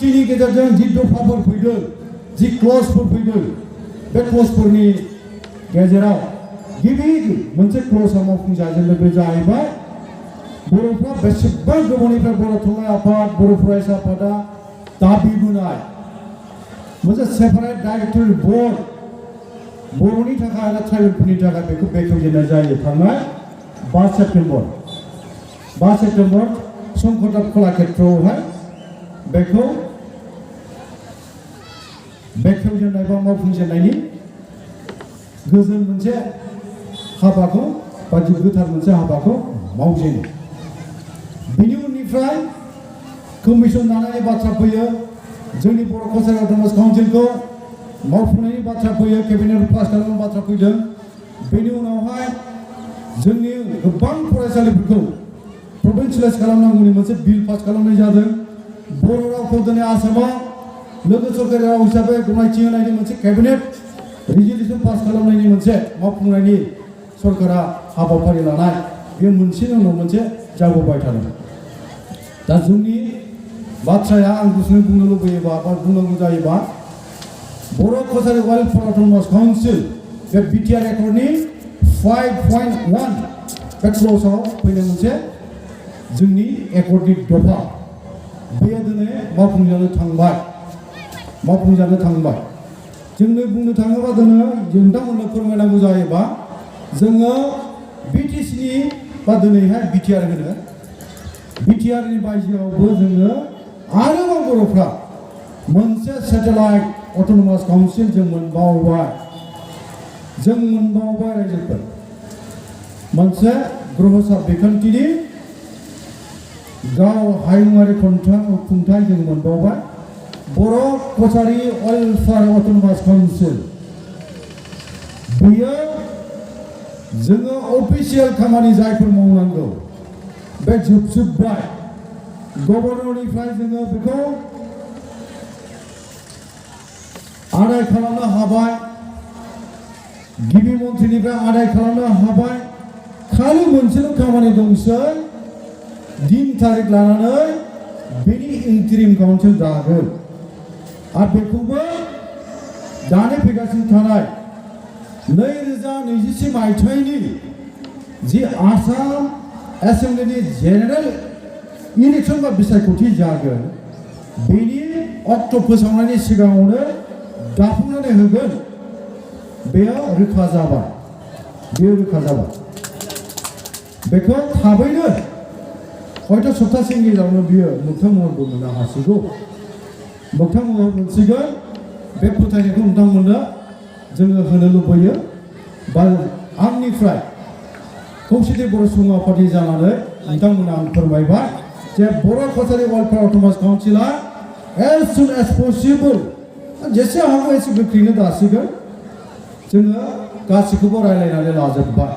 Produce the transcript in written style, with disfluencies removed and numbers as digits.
बिबुंथिनि गेजेरजों जि दफाफोर फैदों जि क्लजफोर फैदों बे क्लजफोरनि गेजेराव गिबि मोनसे क्लजआ मावफुंजाजेननाय बे जाहैबाय बर'फ्रा बेसेबां गोबावनिफ्राय बर' थुनलाइ आफाद बर' फरायसा आफादा दाबिबोनाय मोनसे सेपारेट डाइरेक्टरि बर्ड बर'नि थाखाय आरो ट्राइबेलफोरनि थाखाय बेखौ बेखेवजेननाय जायो थांनाय 5 सेप्टेम्बर शंकरदेब कलाक्षेत्रआवहाय बेखौ बेखेवजेननाय बा मावफुंजेननायनि गोजोन मोनसे हाबाखौ बा गोथार मोनसे हाबाखौ मावजेनो बिनि उननिफ्राय कमिसन दानायनि बाथ्रा फैयो जोंनि बर' कचारि अट'नमास काउन्सिलखौ मावफुंनायनि बाथ्रा फैयो केबिनेट पास खालामनायनि बाथ्रा फैदों बेनि उनावहाय जोंनि गोबां फरायसालिफोरखौ प्रभिन्सियेलाइज खालामनांगौनि मोनसे बिल पास खालामनाय जादों बर' रावखौ दिनै आसामाव लोगो सरकारि राव हिसाबै गनायथि होनायनि मोनसे केबिनेट रिजलिउसन पास खालामनायनि मोनसे मावफुंनायनि सरकारा हाबाफारि लानाय बे मोनसेनि उनाव मोनसे जाबोबाय थादों दा जोंनि बाथ्राया आं गुसुङै बुंनो लुबैयोबा बा बुंनांगौ जायोबा बर' कचारि वेलफेयार अट'नमास काउन्सिल बे बिटिआर एकर्डनि 5.1 बे क्लजआव फैनाय मोनसे जोंनि एकर्डनि दफा बेयो दिनै मावफुंजानो थांबाय जोंनो बुंनो थाङोबा दिनै नोंथांमोननो फोरमायनांगौ जायोबा जोङो बिटिसिनि बा दिनैहाय बिटिआर होनो बिटिआरनि बायजोआवबो जोङो आरोबाव बर'फ्रा मोनसे सेटेलाइट अट'नमास काउन्सिल जों मोनबावबाय रायजोफोर मोनसे ग्रहसा बिखान्थिनि गाव हायुङारि खुंथाय जों मोनबावबाय बर' कचारि वेलफेयार अट'नमास काउन्सिल बेयो जोङो अफिसियेल खामानि जायफोर मावनांगौ बे जोबजोब्बाय गभर्नरनिफ्राय जोङो बेखौ आदाय खालामनो हाबाय गिबि मन्थ्रिनिफ्राय आदाय खालामनो हाबाय खालि मोनसेल' खामानि दंसै दिन तारिख लानानै बेनि इन्टारिम काउन्सिल दागोन आरो बेखौबो दानो फैगासिनो थानाय 2024 मायथाइनि जि आसाम एसेम्बलिनि जेनेरेल इलेक्सन बा बिसायख'थि जागोन बेनि अक्ट' फोसावनायनि सिगाङावनो दाफुंनानै होगोन बेयो रोखा जाबाय बेखौ थाबैनो हयथ' सप्तासेनि गेजेरावनो बियो मोगथां महरबो मोननो हासिगौ मोगथां महर मोनसिगोन बे फोथायनायखौ नोंथांमोननो जोङो होनो लुबैयो बा आंनिफ्राय खौसेथि बर' सुबुं आफादनि जानानै नोंथांमोना आं फोरमायबाय जे बर' कचारि वेलफेयार अट'नमास काउन्सिला एज सुन एज पसिबल जेसे हागौ एसे गोख्रैनो दासिगोन जोङो गासैखौबो रायलायनानै लाजोबबाय